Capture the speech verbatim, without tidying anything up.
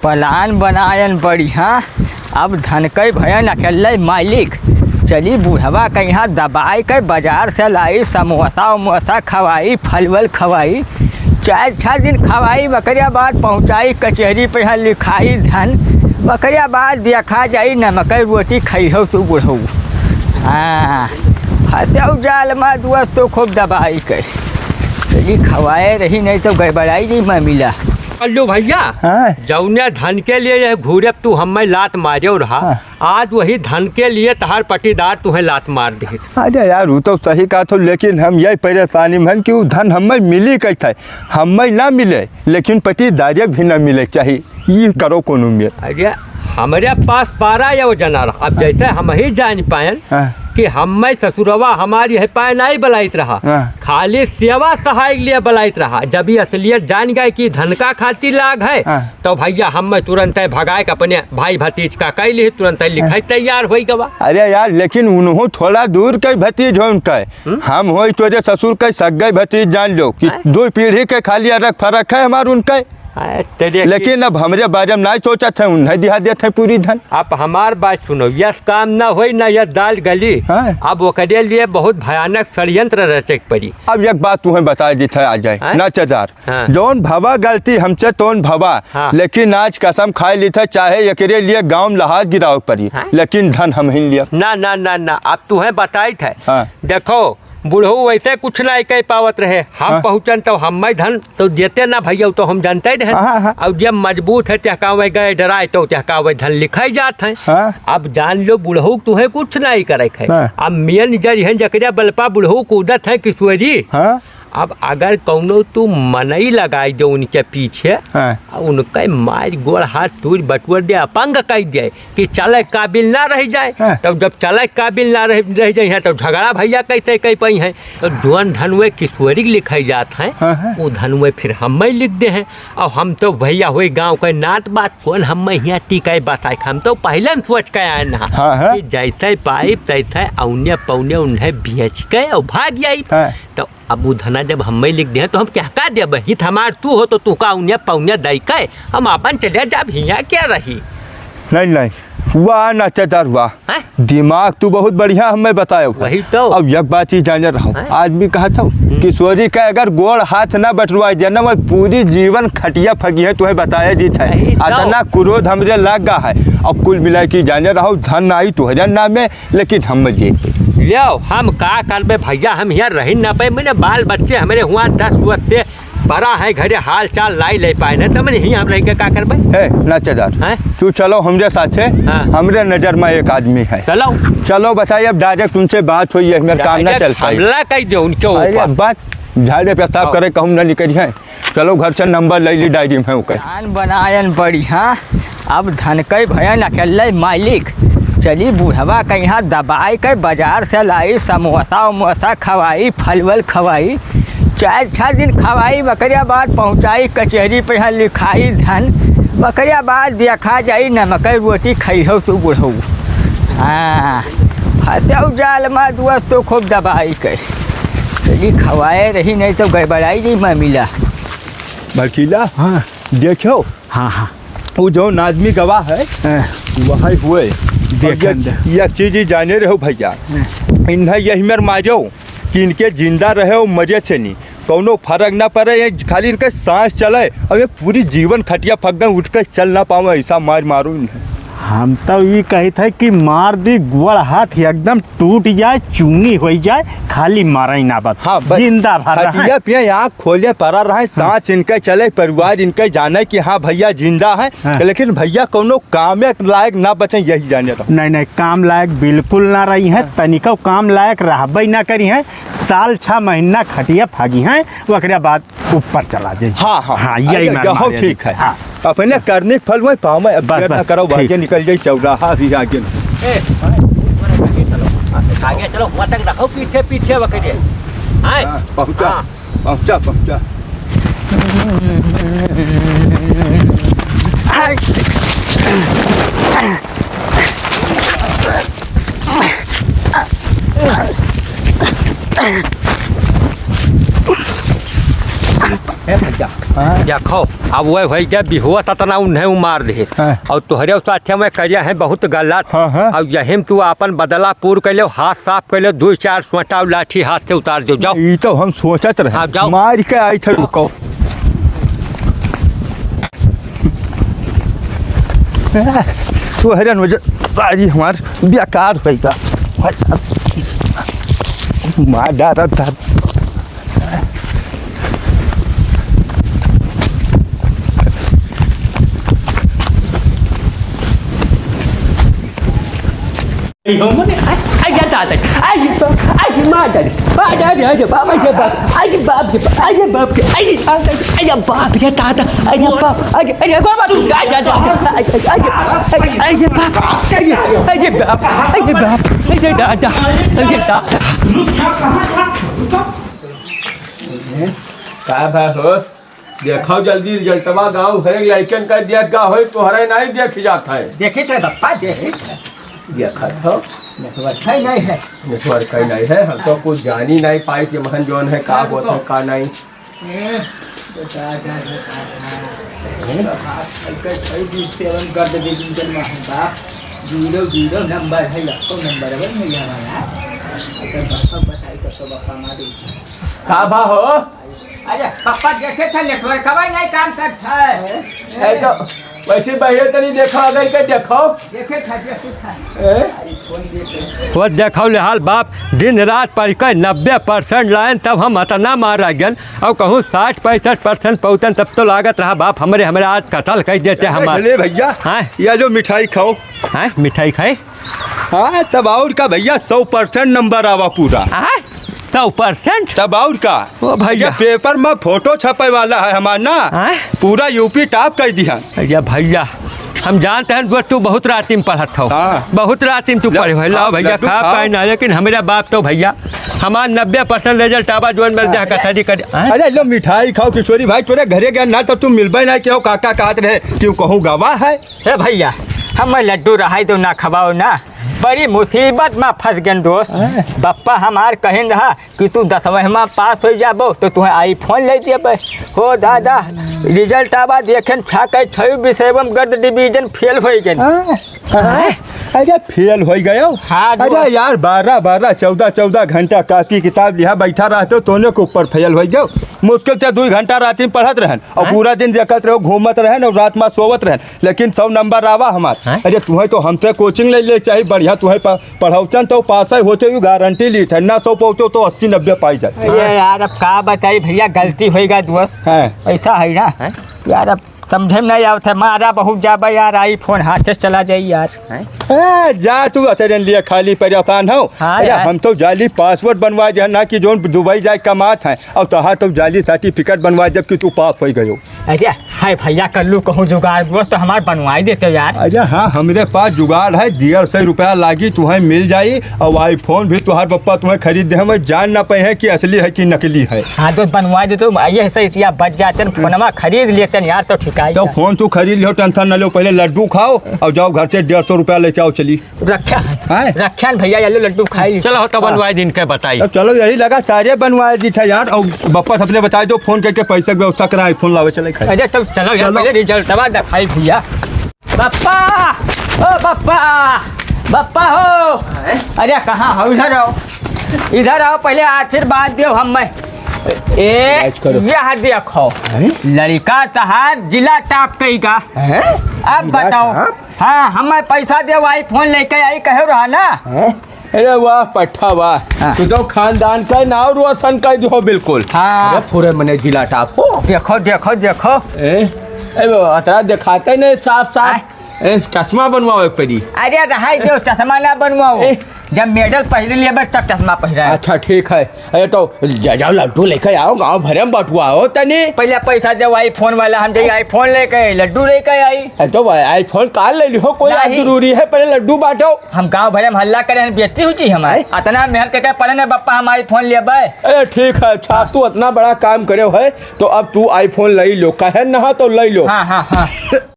प्लान बनायन बढ़िया, अब धनकै भयन अकेले मालिक। चली बुढ़वा के यहाँ दबाई के बाजार से लाई समोसा उमोसा खवाई, फल वल खवाई, चार छह दिन खवाई, ओकरे बाद पहुँचाई कचहरी पे यहाँ लिखाई धन, ओकरे बाद देखा जाई नमकै रोटी खइहो तू बुढ़ऊ। हाँ, हत्याऊ जाल मा दुअस तो खूब दबाई के। चली खवाए रही, नहीं तो गड़बड़ाई जाई मामिला। कल्लू भैया, हाँ। जौने धन के लिए यह घूरे तू हमें लात मारे रहा, हाँ। आज वही धन के लिए तहार पटीदार तुहें लात मार दे। अरे यार, वो तो सही कहा थो, लेकिन हम यही परेशानी में हन कि वो धन हमें मिली कैसे, हमें ना मिले, लेकिन पटीदारियक भी ना मिले चाहिए। ई करो कोनो मेर। अरे, हमरे पास सारा योजना रहा। अब जैसे हम ही जान पायन हाँ। कि हमें ससुरवा हमारी है पाए नहीं बलाइत रहा, हाँ। खाली सेवा सहाय के लिए बलाइत रहा। जब ये असलियत जान गए कि धन का खातिर लाग है, हाँ। तो भैया हमें तुरंत भगाए के अपने भाई भतीज का कह ली, तुरंत लिखाई हाँ। तैयार हो गवा। अरे यार, लेकिन उन्हों थोड़ा दूर के भतीज हो उनका, हम्म? हम होई तोरे ससुर के सग्गे भतीज जान लो कि हाँ। दो पीढ़ी के खाली अरक फरक है हमार उनके। अरे तेरे की लेकिन अब हमरे बारे में नाहीं सोचत है, उन्हें दिहा देत है पूरी धन। आप हमार बात सुनो, यस काम ना होई ना यस दाल गली। हाँ। अब ओकरे लिए बहुत भयानक षड्यंत्र रचे के पड़ी। अब एक बात तुम्हें बता दी था आ जाए, हाँ? नाचेदार, हाँ। जौन भवा गलती हमसे तौन भवा, हाँ। लेकिन आज कसम खाए ली था, चाहे एकरे लिए गाँव में लहाज गिरावे के पड़ी, हाँ? लेकिन धन हम ही लिया। ना, ना, ना, ना, अब तुम्हें बताई था। हाँ। देखो, बुढ़ऊ वैसे कुछ नहीं कह पावत रहे। हम हाँ। पहुँचन तो हम मैं धन तो देते ना भैया, तो हम जानते रहे। हाँ, हाँ। और जब मजबूत है, तहकावे गए डराए, तो तहकावे धन लिखाई जात है। हाँ। अब जान लो बुढ़ऊ, तुम्हें कुछ नहीं करे है। हाँ। अब मेन जरिहन जकरिया बलपा बुढ़ऊ कूदत है किशोरी। हाँ। अब अगर कौनो तू मनई लगाई दो उनके पीछे, हाँ। आ उनके मार गोड़ हाथ तूर बटुअर दे, अपंग कह दे, कि चले काबिल ना रह जाए। हाँ। तब जब चले काबिल ना रह, रह जाए हैं, तब झगड़ा भैया कैसे कह पाई हैं? तो जौन धन वे किशोरी के लिखाई जात हैं, हाँ, हाँ। वो धन वे फिर हमें लिख दे हैं। और हम तो भैया हुए गाँव के नात बात, कौन हम हियाँ टिकाई बताए, हम तो पहले न सोच के आए ना हाँ, हाँ। कि जैसे पाइप तैसे औने पौने उन्हें बेच के और भाग जाई। हाँ। तो अब उ धना जब हमें लिख दे हैं, तो हम क्या का देब? हित हमार तू हो, तो तू का उन्हें पौने दई के हम अपन चले जाब, हियाँ क्या रही? नहीं, नहीं, वाह नाचेदार वाह। हैं? दिमाग तू बहुत बढ़िया हमें बताए हो। वही तो। अब एक बात ही जाने रहो, हैं? आदमी कहा था हम्म। किशोरी का अगर गोड़ हाथ ना बटुआई दे ना, वह पूरी जीवन खटिया फगी है, तुम्हें बताया जी था। वही तो। अतना क्रोध हमरे लग गा है। अब कुल मिला के जाने रहो, धन आई तुहरे नामे, लेकिन हम मत जाई। ल्यो, हम का करबे भैया, हम हियाँ रही ना पाए, मैंने बाल बच्चे हमरे हुआ दस वक्त बड़ा है, घरे हाल चाल लाई ले पाए ना, तो मैंने हियाँ हम रह के का करबे? ए, नाचेदार, हैं? तू चलो हमरे साथे, हाँ। हमरे नजर में एक आदमी है। चलो। चलो बताइए, अब direct उनसे बात हुई है, मेरे काम ना direct चल पाई। हमला कर दो उनके अरे ऊपर। बात झाड़े पेशाब आओ। करे कहूँ ना निकली है। चलो घर से नंबर ले ली डायरी में ओकर। प्लान बनायन बढ़िया, अब धनकै भयन अकेले मालिक। चली बुढ़वा के यहाँ दबाई के बाजार से लाई समोसा उमोसा खवाई, फल वल खवाई, चार छह दिन खवाई, ओकरे बाद पहुँचाई कचहरी पे यहाँ लिखाई धन, ओकरे बाद देखा जाई नमकै रोटी खइहो तू बुढ़ऊ। हाँ, हत्याऊ जाल मा दुअस तो खूब दबाई के। चली खवाए रही, नहीं तो गड़बड़ाई जाई मामिला। भड़कीला, हाँ। देखो। हाँ, हाँ। वो जौन आदमी गवा है, हाँ। वही हुए। देखन और ये, दे। ये चीज ही जाने रहो भैया। हाँ। इन्हें यही मेर मारो कि इनके जिंदा रहे और मरे से नहीं, कौनो फर्क ना पड़े, ये खाली इनके सांस चले और ये पूरी जीवन खटिया फक गए, उठ के चल ना पावे, ऐसा मार मारो इन्हें। हम तो ये कही थे कि मार दी, गोड़ हाथ एकदम टूट जाए, चूनी हो जाए, खाली मारा ही ना बस। हाँ, बस। जिंदा भर रहा है। खटिया पे आँख खोले पड़ा रहे, हाँ। सांस इनके चले, परिवार इनके जाने कि हाँ भैया जिंदा है, हाँ। लेकिन भैया कौनो कामे लायक ना बचे, यही जाने रहो। नहीं, नहीं, काम लायक बिल्कुल ना रही है, हाँ। तनिको काम लायक रहबे ना करी है। साल छह महीना खटिया फागी है, ओकरे बाद ऊपर चला जाई। हाँ, हाँ। हाँ, यही अरे, मार गहो मारे ठीक जी। है। हाँ। अपने करने के फल वही पावे, अब बस, देर ना बस, करो, ठीक। आगे निकल जाई, चौराहा भी आगे। ए, आगे चलो, आगे चलो, वहाँ तक रखो, पीछे, पीछे वकरे। आए? हाँ, पहुँचा, हाँ। पहुँचा, पहुँचा। ए भैया, हाँ। देखो, अब वह होई गया बिहुआ सतना उन्हें उ मार दे। हाँ। और तोहरे साथे में करिया है बहुत गलत। हाँ, हाँ। और यही में तू अपन बदला पूर कर ले, हाथ साफ कर ले, दो चार सोटा और लाठी हाथ से उतार दो, जाओ। ई तो हम सोचत रहे। हाँ, जाओ। मार के आई थे रुको। तोहरे वजह सारी हमार बेकार पैसा। मार डारा था। अरे, अरे, अरे, दादा, अरे, बा-, अरे, मार डाली। अरे, अरे, अरे, बाप, अरे, बाप, अरे, बाप रे, अरे, बाप रे, अरे, दादा, अरे, बाप, अरे, अरे, अरे, बाप, अरे, अरे, अरे, अरे, अरे, अरे, बाप, अरे, अरे, बाप, अरे, दादा, अरे, दादा। का बा हो? देखाओ जल्दी रिजल्टवा, गाँव भरे लइकन का दिया का होई, तोहरे नहीं देख जात है। देखित है बप्पा, देखित है। देखत हो? नेटवर्क है नहीं है। नेटवर्क है नहीं है, हम तो कुछ जानी नहीं पाई कि महन जौन है, का हाँ, होत है, रुको। का नहीं। ए, बता, जा, जा, जा, जा। आजकल के कई दिन से हम गर्द दे दिन के महंगा, जीरो, जीरो नंबर है, लखो नंबर है, नहीं हमारा। अगर बप्पा बताई तो, तो बप्पा मारी। का बा हो? अरे, पप्पा देखे थे, नेटवर्कवा नहीं काम करता है। ए, तो वैसे बढ़िया तनी देखो, अगर के देखो। देखे थे, देखे थे। ए? वो देखो ले हाल बाप, दिन रात पढ़ के नब्बे परसेंट लाइन, तब हम अतना मारा गन, और कहूँ साठ पैंसठ परसेंट पहुँचन, तब तो लागत रहा बाप, हमरे, हमरे आज कतल कर देते अरे हमार। भले भैया, हाँ? ये जो मिठाई खाओ। हाँ, मिठाई खाए? हाँ, तब और का भैया, सौ परसेंट नंबर आवा पूरा। हाँ? सौ परसेंट? तब और का? ओ भैया। ये पेपर में फोटो छपे वाला है हमार ना, हाँ? पूरा यूपी टॉप कर दिया। अरे भैया, हम जानते हैं दोस्त, तू बहुत राती में पढ़त हो। हाँ। बहुत राती में तू ल-, पढ़े हो। लाओ हाँ, भैया, लड्डू खा खाओ। पाए ना, लेकिन हमारा बाप तो भैया, हमार नब्बे परसेंट रिजल्ट आवा, जोन मेरे देह का हाँ। शादी कर, हाँ? अरे लो मिठाई खाओ किशोरी भाई, तोरे घरे गया ना तो तू मिलबे ना, क्यों काका कहत रहे, क्यों कहूँ गवा है? हे भैया, हमें लड्डू रहाई दो ना खवाओ ना। बड़ी मुसीबत में फंस गए दोस्त। हैं? बप्पा हमार कहिन रहा कि तू दसवीं में पास हो जाबो तो तुम्हें iPhone ले देबे। हो दादा, रिजल्ट आवा देखेन छा के छह विषय में गर्द डिवीजन फेल हो गए। हैं? हैं? अरे फेल हो गयो? हाँ, अरे दोस्त। यार, बारह बारह, चौदह चौदह घंटा कॉपी किताब लिहा बैठा रहते हो, तोने के ऊपर फेल हो गयो। मुश्किल से दो घंटा रात में पढ़त रहन और हैं? पूरा दिन देखत रहो, घूमत रहन और रात में सोवत रहन। लेकिन सौ नंबर आवा हमार। हैं? अरे, तुहें तो हमसे कोचिंग ले ले चाही, बढ़िया तुहें प-, पढ़ौतन तो पास है होते ही गारंटी ली थे, ना सौ पहुँचो तो अस्सी नब्बे पाई जाए। अरे यार, अब का बताई भैया, गलती होइगा दोस्त। हैं। ऐसा है ना? हैं? यार, अब समझे में नहीं आवत है, मारा बहुत जाबा यार, iPhone हाथ से चला जाई यार। हैं? ए, जा तू अतरन लिए खाली परेशान हो। हाँ अरे, यार। हम तो जाली पासपोर्ट बनवा दे ना कि जोन दुबई जाए कमात है, और तोहार तो जाली सर्टिफिकेट बनवा देब कि तू पास हो गयो। अरे, हाय भैया, कल्लू कहूँ जुगाड़ दोस्त, हमार बनवाई देते यार। अरे हाँ, हमरे पास जुगाड़ है, डेढ़ सौ रुपया लागी, तुहें मिल जाई, और iPhone भी तुहार पप्पा तुहें खरीद दे, हमें जान ना पाए हैं कि असली है कि नकली है। हाँ, तो बनवा दे तो, ये सही इतिया बच जाते हैं, फोनमा खरीद लेते हैं यार, तो ठीक है तो यार। फोन तू खरीद लियो, टेंशन ना लो, पहले लड्डू खाओ और जाओ घर से डेढ़ सौ रुपया लेके आओ, चली। रखिया, हैं? रखिया न भैया, ये लो लड्डू खाई ली। चलो, हो तो हाँ। बनवाई दिन के बताई। अब चलो, यही लगा, सारे बनवाई दी था यार। और बप्पा सबने बताई दो, फोन करके पैसे की व्यवस्था करा, iPhone लावे चले खाए। अरे, तब चलो यार, चलो। पहले रिजल्टवा दिखाई भैया। बप्पा, ओ बप्पा, बप्पा हो। हैं? अरे, कहाँ हो? इधर आओ, इधर आओ, पहले आशीर्वाद दियो हमें। ए, इलाज करो। यह देखो, हैं? लड़का तहार जिला टॉप कई का। हैं? अब जिला बताओ। टॉप? हाँ, हमें पैसा दे, iPhone लेके आई, कहे रहा ना? हैं? अरे वाह पट्ठा वाह, हाँ। तू तो खानदान का नाव रोशन कर दियो बिल्कुल। हाँ। अरे पूरे मने जिला टॉप हो। देखो, देखो, देखो। ए, ए, वो अतरा दिखाते नहीं साफ साफ। हाँ। ए, चश्मा बनवाओ एक परी। अरे रहाई दो, चश्मा ना बनवाओ। ए। जब मेडल पहले लेबे तब चश्मा पहिरा। अच्छा ठीक है। अरे तो जा-, जाओ लड्डू लेके आओ, गाँव भरे में बटुआओ तनी। पहले पैसा दे, iPhone वाला हम जाई iPhone लेके, लड्डू लेके आई। अरे तो iPhone का ले लिहो, कोई आज नहीं। जरूरी है, पहले लड्डू बांटो। हम गाँव भरे में हल्ला करे हैं, बेइज्जती हो जी हमारे। हैं? अतना मेहनत करके पढ़े ना बप्पा, हम iPhone लेबे। अरे ठीक है, अच्छा तू अतना बड़ा काम करे है, तो अब तू iPhone ले लो, कहे ना तो ले लो। हाँ, हाँ, हाँ।